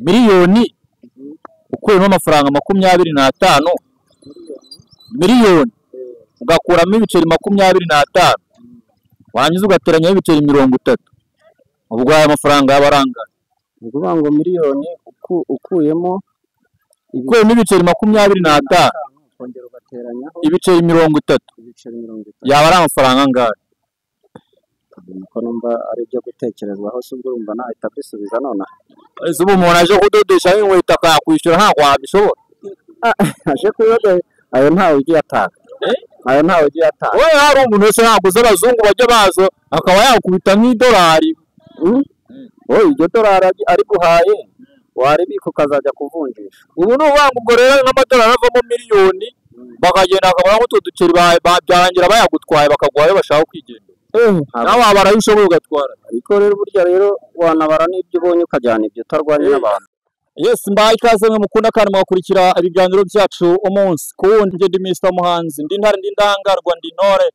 Miliyoni ukuyemo amafaranga 25, miliyoni ugakuramo ibiceri 25, warangiza ugateranyaho ibiceri 30, ubwo aya mafaranga yaba arangana. Ni ukuvuga ngo miliyoni ukuyemo ibiceri 25, ukongera ugateranyaho ibiceri 30, ibiceri 30, yaba ari amafaranga angahe? Niko numva ari ibyo gutekerezwaho, si ubwo urumva nahita mbisubiza nonaha. Ese ubu umuntu aje kudodesha inkweto akakwishyura ntabwo wabishobora? Aje kuyodesha ayo ntawe ugiye atanga. Ayo ntawe ugiye atanga. Wowe hari umuntu wese ntabwo uzi abazungu bajya baza akaba yakubita nk'idolari. Wowe iryo dolari ariguhaye waribika ukazajya kuvunjisha. Ubu ni ukuvuga ngo ubwo rero nk'amadolari avamo miliyoni bakagenda bakabona nk'utwo duceri byarangira bayagutwaye bakaguha ayo bashaka kwigendera. Nawe wabara ayo ushoboye ugatwara. Ariko rero burya rero wanabara n'ibyo ubonye ukajyana ibyo utarwanya n'abantu. Yes, mbaye ikaze mwe mukunda kandi mugakurikira ibiganiro byacu umunsi ku wundi. Ndi Mr Muhanzi, ndi ntare, ndi ndangarwa, ndi ntore,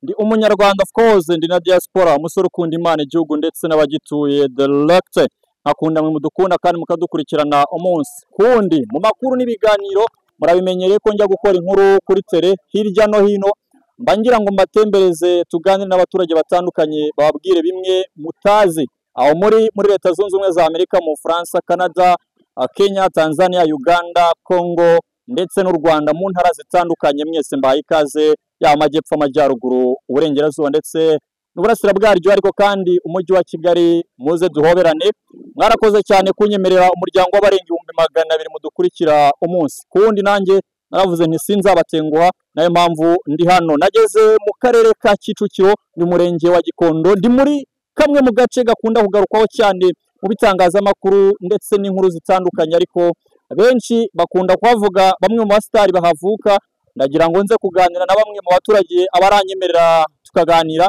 ndi umunyarwanda of course, ndi na diaspora, umusore ukunda Imana, igihugu ndetse n'abagituye the lect. Nkakunda mwe mudukunda kandi mukadukurikirana umunsi ku wundi mu makuru n'ibiganiro. Murabimenyereye ko njya gukora inkuru kuri tele hirya no hino, mba ngira ngo mbatembereze tuganire n'abaturage batandukanye, bababwire bimwe mutazi aho muri Leta Zunze Ubumwe za Amerika, mu Bufaransa, Canada, Kenya, Tanzania, Uganda, Congo ndetse n'u Rwanda mu ntara zitandukanye. Mwese mbaye ikaze, yaba amajyepfo, amajyaruguru, uburengerazuba ndetse n'uburasira bwaryo, ariko kandi umujyi wa Kigali muze duhoberane. Mwarakoze cyane kunyemerera umuryango w'abarenga 200,000 mudukurikira umunsi ku wundi. Nanjye naravuze nti sinzabatenguha, nayo mpamvu ndi hano. Nageze mu karere ka Kicukiro, ni murenge wa Gikondo, ndi muri kamwe mu gace gakunda kugarukwaho cyane mu bitangazamakuru ndetse n'inkuru zitandukanye, ariko benshi bakunda kuhavuga bamwe mu basitari bahavuka. Ndagira ngo nze kuganira na bamwe mu baturage abaranyemerera tukaganira.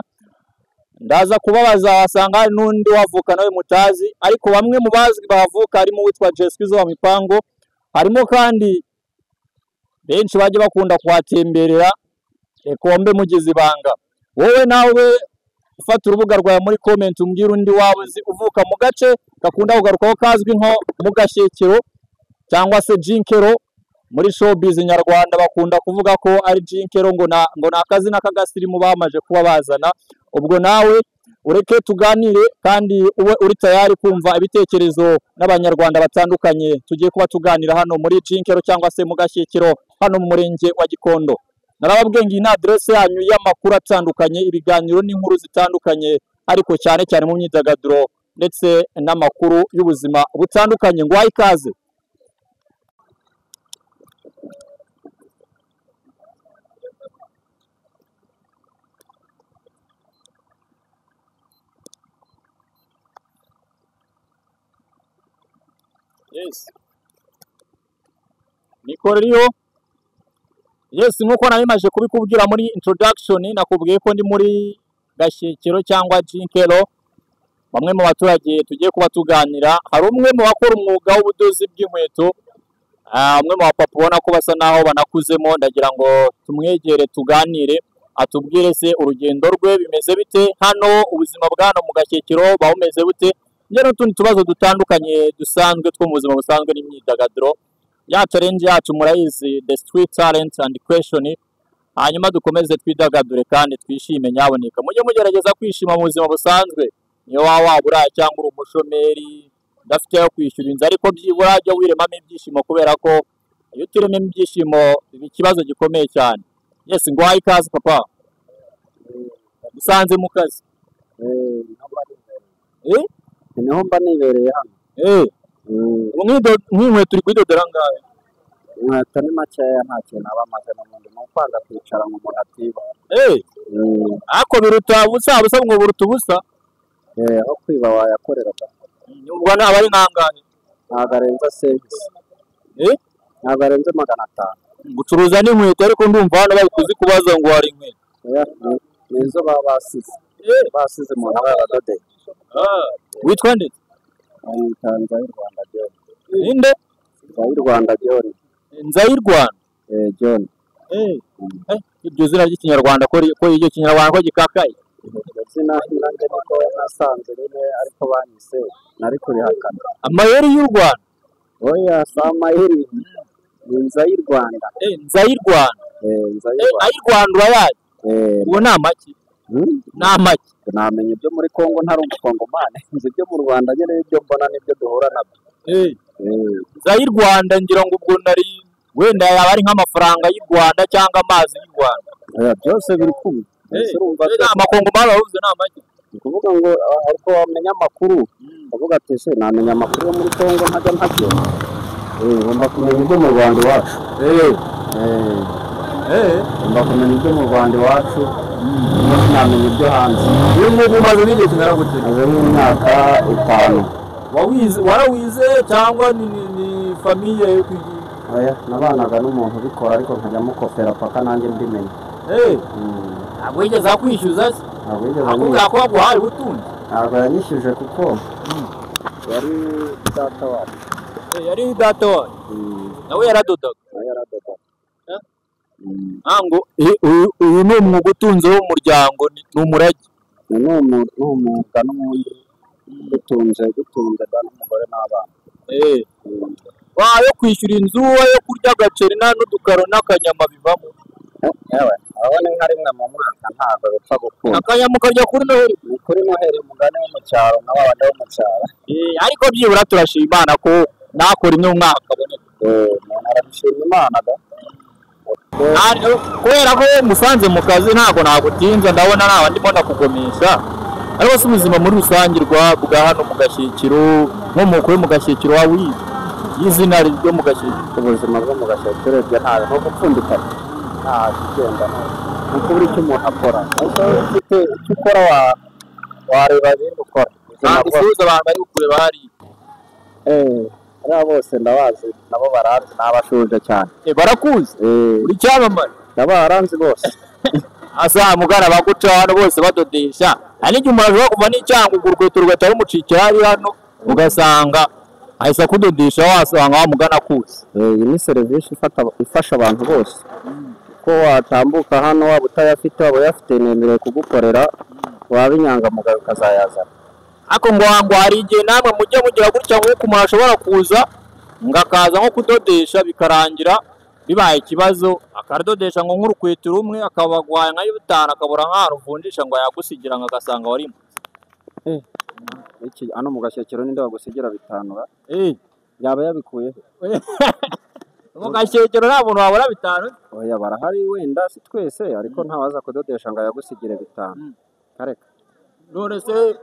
Ndaza kubabaza wasanga hari n'undi wavuka nawe mutazi, ariko bamwe mu bazwi bahavuka harimo uwitwa Jesquizo wa Mipango, harimo kandi benshi bajya bakunda kuhatemberera. Ekombe mugize ibanga, wowe nawe ufata urubuga rwawe muri comment umbwira undi wawe uzi uvuka mu gace gakunda kugarukwaho kazwi nko mu Gashyekero cyangwa se Jinkero. Muri showbiz nyarwanda bakunda kuvuga ko ari Jinkero, ngo ni akazina k'agasirimu bamaje kuba bazana. Ubwo nawe ureke tuganire kandi ube uri tayari kumva ibitekerezo n'abanyarwanda batandukanye tugiye kuba tuganira hano muri Jinkero cyangwa se mu Gashyekero hano mu murenge wa Gikondo. Narababwiye ngo iyi ni adresse yanyu y'amakuru atandukanye, ibiganiro n'inkuru zitandukanye, ariko cyane cyane mu myidagaduro ndetse n'amakuru y'ubuzima butandukanye. Ngo ikaze. Yes. Nikoreriyo. Yes, nkuko nari maje kubikubwira muri introduction, nakubwiye ko ndi muri Gashyekero cyangwa Jinkero. Bamwe mu baturage tugiye kuba tuganira, hari umwe mu bakora umwuga w'ubudozi bw'inkweto, umwe mu bapapa ubona ko basa naho banakuzemo. Ndagira ngo tumwegere tuganire, atubwire se urugendo rwe bimeze bite hano, ubuzima bwa hano mu Gashyekero bumeze bute, njye n'utundi tubazo dutandukanye dusanzwe two mu buzima busanzwe n'imyidagaduro. Ya challenge yacu murayizi, the street talent and question. Hanyuma dukomeze twidagadure kandi twishime nyaboneka. Mujye mugerageza kwishima mu buzima busanzwe, niyo waba waburaye cyangwa uri umushomeri udafite ayo kwishyura inzu, ariko byibura jya wiremamo ibyishimo, kubera ko iyo utiremamo ibyishimo biba ikibazo gikomeye cyane. Yes, nguhaye ikaze papa. Dusanze mu kazi. Niho mba nibereye hano. Nk'inkweto uri kuyidodera angahe? Inkweto ni makeya, nta kintu aba amaze n'ubundi, ni ukwanga kwicara ngo umuntu atiba. Ariko biruta ubusa, ubusa ngo buruta ubusa. Aho kwiba wayakorera. Ubwo naba ari nkangahe? Ntabwo arenza serivisi. Ntabwo arenze 500. Gucuruza n'inkweto, ariko ndumva hano bari kuzikubaza ngo hari inkweto. Ni izo baba basize. Basize umuntu aba yaradodeye. Witwa nde? Nzayirwanda John. Ninde? Nzayirwanda John. Nzayirwanda? John. Iryo zina ry'ikinyarwanda ko iryo kinyarwanda ko gikakaye. Iryo zina nanjye niko nasanze nyine, ariko banyise nari kurihakana. Amayeri y'u Rwanda. Oya, si amayeri, ni Nzayirwanda. Nzayirwanda. Nzayirwanda. Ayirwanda urayazi? Uwo ni amaki? Ni amaki. Namenya ibyo muri Kongo ntari umukongomani, nzi ibyo mu Rwanda nyine, ibyo mbona nibyo duhura nabyo. Nzayirwanda ngira ngo ubwo nari wenda yaba ari nk'amafaranga y'u Rwanda cyangwa amazi y'u Rwanda. Byose biri kumwe. Amakongomani bahuze ni amaki. Ni ukuvuga ngo ariko wamenya amakuru ukavuga ati ese namenya amakuru yo muri Kongo ntajya mpagera. Ngomba kumenya ibyo mu Rwanda iwacu. Ngomba kumenya ibyo mu Rwanda iwacu, sinamenya ibyo hanze. Uyu mwuga umaze n'igihe kingana gute? Maze nk'imyaka 5. Warawize cyangwa ni famiye yo kwigira? Oya, nabanaga n'umuntu ubikora ariko nkajya mukopera paka nanjye mbimenya. Ntabwo yigeze akwishyuza se? Ntabwo yigeze akubwira ko yaguhaye ubutunzi? Ntabwo yanyishyuje kuko yari data wacu. Yari data wacu? Nawe yaradodaga? Nawe yaradodaga. Ntabwo uyu ni umwuga utunze w'umuryango, ni umurage. Ni umwuga n'ubundi ugutunze n'umugore n'abana. Ayo kwishyura inzu, ayo kurya agaceri n'udukaro n'akanyama bivamo. Yewe, aho ni nka rimwe mu mwaka ntabwo bipfa gukunda. Akanyama ukarya kuri Noheli? Ni kuri Noheli, umugani wo mu cyaro na wa bandi wo mu cyaro. Ariko byibura turashima Imana ko nakora imwe mu mwaka aboneka. Umuntu arabishima Imana da. Kubera ko musanze mu kazi ntabwo nagutinza, ndabona ntawe ndimo ndakugomisha. Ariko si ubuzima muri rusange bwa hano mu Gashyekero, nkomoko yo mu Gashyekero waba uyizi? Y'izina ryo mu Gashyekero. Ubuzima bwo mu Gashyekero urebye ntawe nko gupfundikanya, nta kigenda, ni ukubura icyo umuntu akora. Ariko ufite icyo ukora wareba ibindi ukora. Ntabwo usuhuza abantu bari kukureba hariya. Hariya bose ndabazi, nabo baranzi, nabashuje cyane. Barakuzi? Uri cyamamare? Ndabaranzi bose. Asa mugana baguca hano bose badodesha. Hari n'igihe umuntu ashobora kuva n'icyangugu urukweto rugahita rumucikira hariya hano, ugasanga ahise akudodesha, wasanga wamugana akuzi. Iyi ni serivisi ifasha abantu bose. Ko watambuka hano waba utayafite waba uyafite, nemerewe kugukorera, waba inyangamugayo ukazayazana. Ariko ngo hari igihe namwe mujya mugira gutya nk'uko umuntu ashobora kuza ngo akaza nko kudodesha bikarangira bibaye ikibazo, akadodesha ngo nk'urukweto rumwe akabagwaye nka 5 akabura nk'ahantu uvunjisha ngo yagusigira ngo agasanga warimutse. Iki hano mu Gashyekero ninde wagusigira 5 ra? Yaba yabikuye he? Mu Gashyekero nta muntu wabura 5. Oya, barahari wenda si twese, ariko ntawaza kudodesha ngo yagusigire 5. Kareka. None se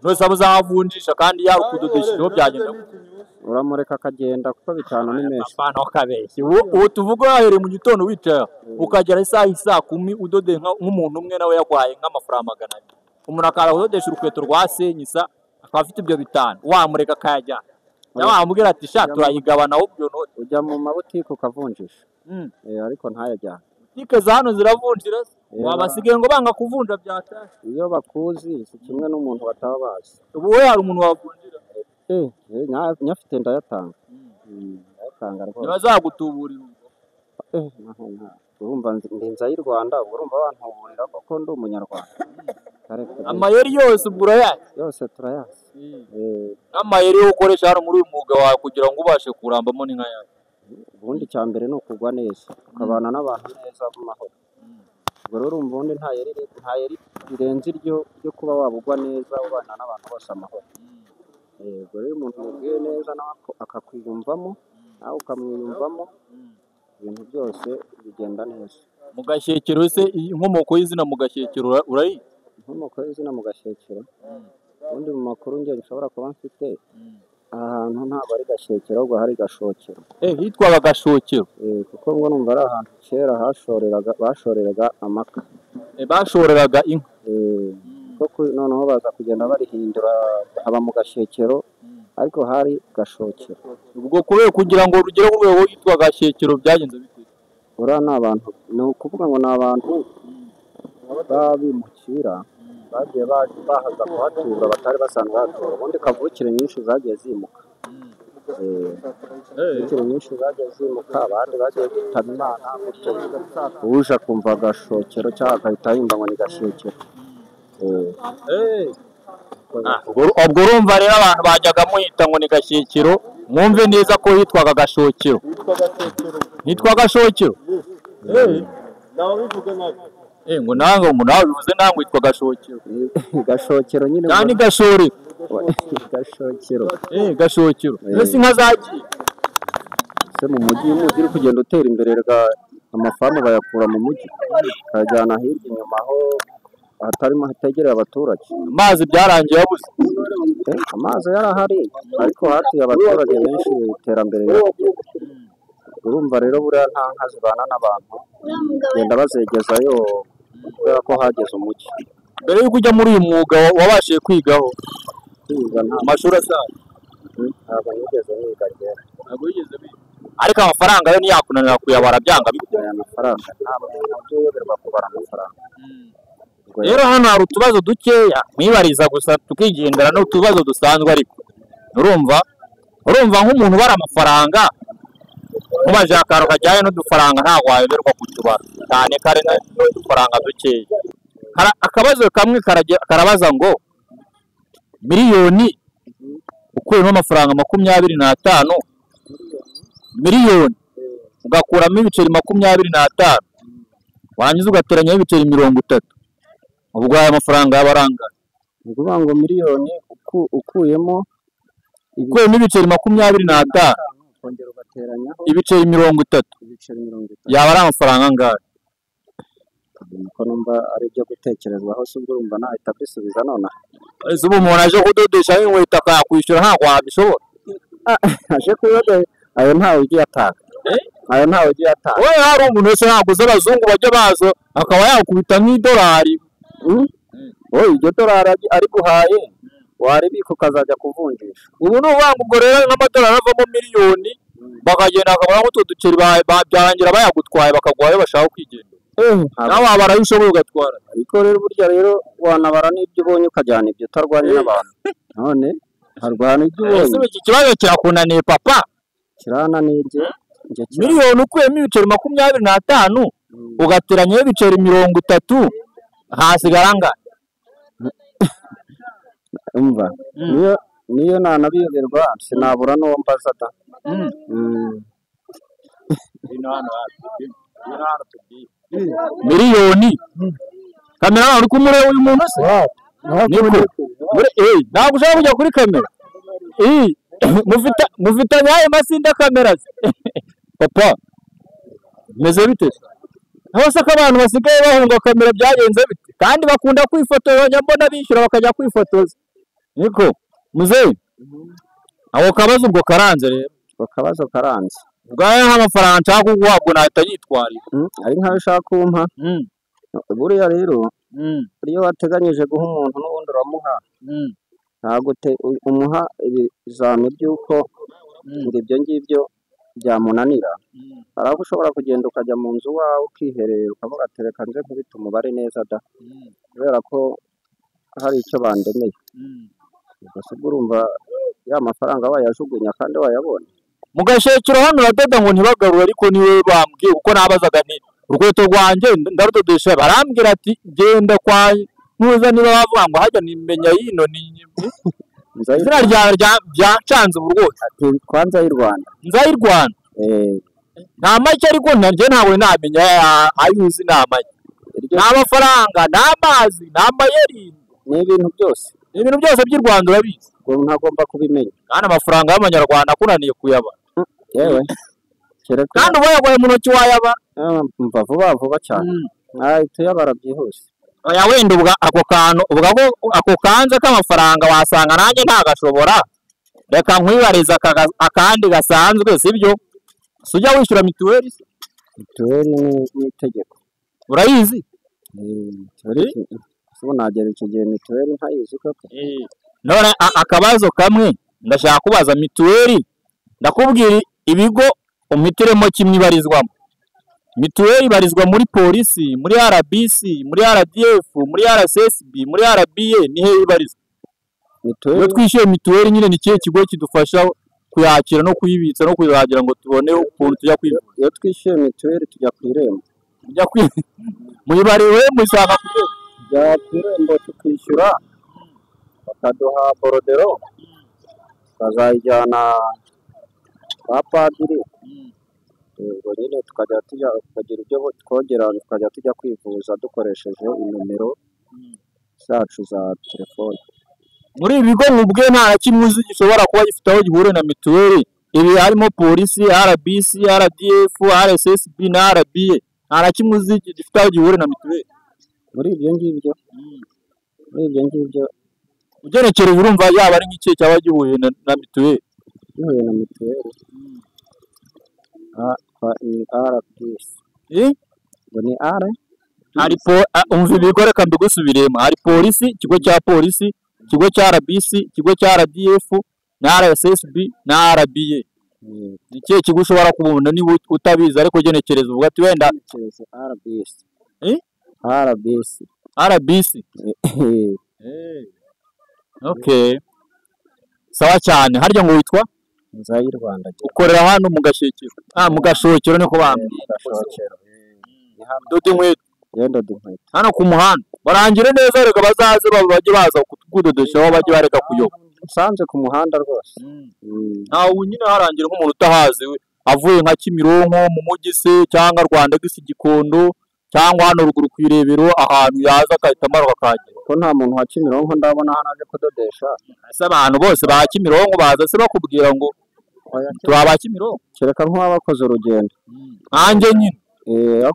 nose abuzavunjisha kandi yarukudodesha byagenda gute? Uramureka akagenda kuko 5 ni menshi. Apana ukabeshya. Ubu tuvuga wahereye mu gitondo wicaye ukagera isaha isaa 10 udodeye nk'umuntu umwe nawe yagwaye nk'amafaranga 200. Umuntu akara kudodesha urukweto rwa senyisa akaba afite ibyo 5, wamureka akayajyana. Wamubwira ati sha turayigabana ubyo none. Ujya mu mabutike ukavunjisha. Ariko ntayajyana. Butike za hano ziravunjira se? Wabasigaye ngo banga kuvunja byatashye. Iyo bakuzi si kimwe n'umuntu bataba bazi. Ubu we hari umuntu wavunjira? Nyafite ndayatanga. Ndayatanga rwose. Ntibazagutuburira ubwo. Urumva ndi Nzayirwanda, urumva bantuburira koko ndi umunyarwanda. Amayeri yose ubwo urayazi? Yose turayazi. N'amayeri yo ukoresha hano muri uyu mwuga wawe kugira ngo ubashe kurambamo ni nka yayo. Ubundi icya mbere ni ukugwa neza, ukabana n'abantu neza mu mahoro. Ubwo rero urumva ubundi nta yeri rirenze iryo ryo kuba wabugwa neza ubana n'abantu bose amahoro. Ubwo rero umuntu umubwiye neza nawe akakwiyumvamo, nawe ukamwiyumvamo, ibintu byose bigenda neza. Mu Gashyekero se inkomoko y'izina mu Gashyekero urayizi? Inkomoko y'izina mu Gashyekero, ubundi mu makuru njye nshobora kuba mfite, aha hantu ntabwo ari Gashyekero ahubwo hari Gashokero. Hitwaga Gashokero. Kuko ngo numva ari ahantu kera bashoreraga amaka. Bashoreraga inka. Kuko noneho baza kugenda barihindura haba mu Gashyekero, ariko hari Gashokero. Ubwo kubera kugira ngo rugere ku rwego rwitwa Gashyekero byagenze bite? Uriya ni abantu, ni ukuvuga ngo ni abantu b'abimukira bagiye bahaza kuhatura batari basanzwe bahatura. Ubundi kavukire nyinshi zagiye zimuka. Kavukire nyinshi zagiye zimuka, abandi bagiye bitaba Imana gutyo. Uje akumva Gashokero cyangwa agahita yumva ngo ni Gashyekero. Ubwo urumva rero abantu bajyaga muhita ngo ni Gashyekero, Mwumve neza ko hitwaga Gashokero. Hitwa Gashokero. Ngo nange ngo nawe bivuze nange witwa Gashokero. Gashokero nyine. Cyane Gashore. Gashokero. Gashokero. Mbese inka zagiye. Se mu mujyi uri kugenda utera imbere rega amafamu bayakura mu mujyi kajyana hirya inyuma aho hatarimo hategereye abaturage. Amazi byarangiye yabuze. Amazi yarahari ariko hatuye abaturage benshi iterambere riragenda. Urumva rero buriya nta nka zibana n'abantu genda bazegezayo kubera ko hageze umujyi. Mbere yuko ujya muri uyu mwuga wabashije kwigaho amashuri asanzwe? Ntabwo nigeze niga kera. Ntabwo wigeze wiga. Ariko amafaranga yo ntiyakunanira kuyabara byanga bikunda. Aya mafaranga ntabwo uyoberwa kubara amafaranga. Rero hano hari utubazo dukeya mwibariza gusa tukigendera n'utubazo dusanzwe, ariko urumva nk'umuntu ubara amafaranga mubaje akantu kajyanye n'udufaranga ntabwo wayoberwa kutubara cyane kare n'udufaranga dukeya. Akabazo kamwe karabaza ngo miliyoni ukuyemo amafaranga 25, miliyoni ugakuramo ibiceri 25, warangiza ugateranyaho ibiceri 30, ubwo aya mafaranga yaba arangana? Ni ukuvuga ngo miliyoni ukuyemo ibiceri 25 ukongera ugateranyaho ibiceri 30, yaba ari amafaranga angahe? Nuko numva ari ibyo gutekerezwaho, si ubwo urumva nahita mbisubiza nonaha. Ese ubu umuntu aje kudodesha inkweto akayakwishyura ntabwo wabishobora? Aje kuyodesha ayo ntawe ugiye atanga. Ayo ntawe ugiye atanga. Wowe hari umuntu wese ntabwo uzi abazungu bajya baza akaba yakubita nk'idolari. Wowe iryo dolari ariguhaye waribika ukazajya kuvunjisha. Ubu ni ukuvuga ngo ubwo rero nk'amadolari avamo miliyoni bakagenda bakabona nk'utwo duceri byarangira bayagutwaye bakaguha ayo bashaka kwigendera. Nawe wabara ayo ushoboye ugatwara. Ariko rero burya rero wanabara n'ibyo ubonye ukajyana ibyo utarwanye n'abantu. None harwana ibyo ubonye. Ese iki kibazo kirakunaniye papa? Kirananiye. Miliyoni ukuyemo ibiceri 25 ugateranyaho ibiceri 30 hasigara angahe? Umva niyo nanabiyoberwa sinabura n'uwo mbaza da. Miliyoni kamera uri kumureba uyu muntu se? Niko ntabwo ushaka kujya kuri kamera. Mufitanye ayo masinda kamera se? Papa meze bite? Hose ko abantu basigaye bahunga kamera byagenze bite? Kandi bakunda kwifotoza, njya mbona bishyura bakajya kwifotoza. Niko muzehe, ako kabazo ubwo karanze rero. Ako kabazo karanze. Ubwayo nk'amafaranga nshaka kuguha ubwo nahita yitwarira. Ari nkayo ushaka kumpa. Buriya rero iyo wateganyije guha umuntu n'ubundi uramuha. Ntabwo umuha ibizami by'uko ngo ibyo ngibyo byamunanira. Hari aho ushobora kugenda ukajya mu nzu wawe ukiherera ukavuga ati reka nze nkubite umubare neza da, kubera ko hari icyo bandemeye. Ubwo se ubwo urumva ya mafaranga wayajugunya kandi wayabonye. Mu Gashekero hano uradoda ngo ntibagarure, ariko niwe bambwiye kuko nabazaga nti urukweto rwanjye ndarudodesha, barambwira ati genda kwa ntuza niba bavuga ngo hajya nimenya yino ni izina ryawe byacanze ubu rwose. Kwa Nzayirwanda. Nzayirwanda. Nta make ariko njye ntabwo namenya ayo uzi ni amake. Ni amafaranga, ni amazi, ni amayeri. Ni ibintu byose. Ni ibintu byose by'u Rwanda urabizi. Ubwo ntagomba kubimenya. Kandi amafaranga y'amanyarwanda akunaniye kuyabara. Yewe. Kandi uba yaguhaye mu ntoki wayabara. Mva vuba vuba cyane. Nahita uyabara byihuse. Oya wenda ubwa ako kantu ubwa ako kanze k'amafaranga wasanga nanjye ntagashobora. Reka nkwibariza akandi gasanzwe, sibyo? Sujya wishyura mituweli se? Mituweli ni itegeko. Urayizi? Mituweli ubu nagera icyo gihe mituweli ntayizi koko. None akabazo kamwe ndashaka kubaza mituweli, ndakubwira ibigo umitiremo kimwe ibarizwamo. Mituweli ibarizwa muri polisi, muri RBC, muri RDF, muri RSSB, muri RBA, ni he ibarizwa? Iyo twishyuye mituweli nyine ni ikihe kigo kidufasha kuyakira no kuyibitsa no kuyihagira ngo tubone ukuntu tujya kwivuza? Iyo twishyuye mituweli tujya ku irembo. Tujya ku muyibariwe mushaka tujya ku irembo tukishyura bakaduha borodero tukazayijyana Kwa padiri. Ubwo nyine tukajya tujya tukagira ibyo twongera, tukajya tujya kwivuza dukoresheje inomero zacu za telefone. Muri ibi bigo nkubwiye nta na kimwe uzi gishobora kuba gifite aho gihuriye na mituweli. Ibi harimo polisi, RBC, RDF, RSSB na RBA. Nta na kimwe uzi gifite aho gihuriye na mituweli. Muri ibyo ngibyo, Ugenekereje urumva yaba ari nk'ikihe cyaba gihuye na mituweli? Gihuye na mituweli. Ni RBC. Ngo ni R? Hari umva ibigo, reka mbigusubiremo. Hari polisi, ikigo cya polisi, ikigo cya RBC, ikigo cya RDF na RSSB na RBA. Ni ikihe kigo ushobora kubona niba utabizi ariko ugenekereza uvuga ati wenda RBC. RBC. RBC. Okay. Sawa cyane. Harya ngo witwa? Nzayi Rwanda. Ukorera hano mu Gashekero. Mu Gashokero niko bambwiye. Gashokero. Ni hano. Dodo inkweto. Yenda inkweto. Hano ku muhanda. Barangire neza, reka bazaze bajye baza kudodesha aho bajye bareka kuyoba. Nsanze ku muhanda rwose. Ntawe nyine harangira nk'umuntu utahazi avuye nka Kimironko mu mujyi se cyangwa Rwanda gisi Gikondo cyangwa hano ruguru ku Irebero, ahantu yaza akahita amaruka akahagera. Ko nta muntu wa Kimironko ndabona hano aje kudodesha. Ese abantu bose ba Kimironko baza se bakubwira ngo turi aba Kimironko? Kereka nk'uwabakoze urugendo. Nkanjye nyine.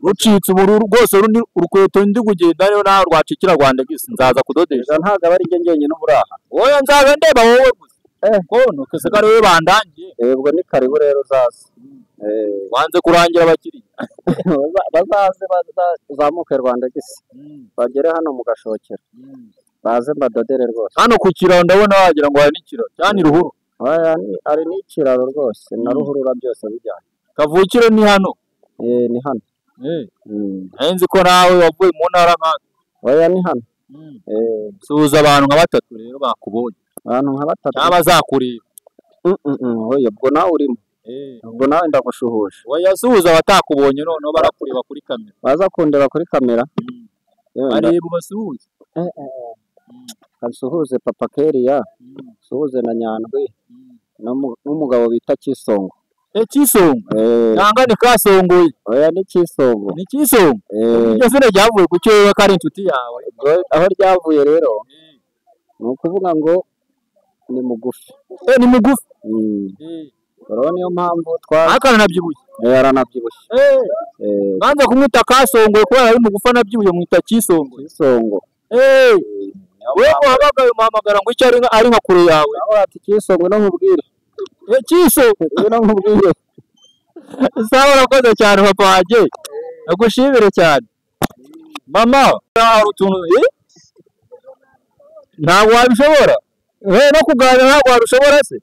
Rucitse ubururu rwose rundi urukweto ndi kugenda rero nawe rwacikira Rwanda gisi nzaza kudodesha. Ntabwo aba ari njye njyenyine uburaha. Oya nzaza ndeba wowe gusa. Kono kese kare we bandangiye. Ubwo ni karibu rero uzaze. Wanze kurangira abakiriya. Bazaze bazamuke Rwanda gisi. Bagere hano mu Gashokero. Baze mbadodere rwose. Hano ku kiraro ndabona wagira ngo hari n'ikiraro. Cyane ruhuru. Oya ari n'ikiraro rwose na ruhurura byose bijyanye. Kavukire ni hano. Ni hano. Nzi ko nawe wavuye mu ntara nka. Oya ni hano. Suhuza abantu nka batatu rero bakubonye. Abantu nka batatu. Cyangwa bazakureba. Oya ubwo nawe urimo. Ubwo nawe ndagushuhuje. Oya suhuza abatakubonye noneho barakureba kuri kamera. Baza kundeba kuri kamera. Bareba ubasuhuze. Nsuhuze Papa Keria, nsuhuze na Nyandwi n'umugabo bita Kisongo. Kisongo. Nanga ni Kasongoye. Oya ni Kisongo. Ni Kisongo. Iryo zina ryavuye ku cyo ko ari inshuti yawe. Aho ryavuye rero ni ukuvuga ngo ni mugufi. Ni mugufi. Rero niyo mpamvu twa akananabyibushye. Aranabyibushye. Banza kumwita Kasongoye kubera ari mugufi anabyibushye mwita Kisongo. Kisongo. Wewe wabaga umuhamagara ngo icyo ari nka kure yawe. Aho ati Kisongo no nkubwire. Kisongo no nkubwire. Sawa urakoze cyane papa wanjye. Nagushimire cyane. Mama, hari utuntu ntabwo wabishobora. No kuganira ntabwo wabishobora se.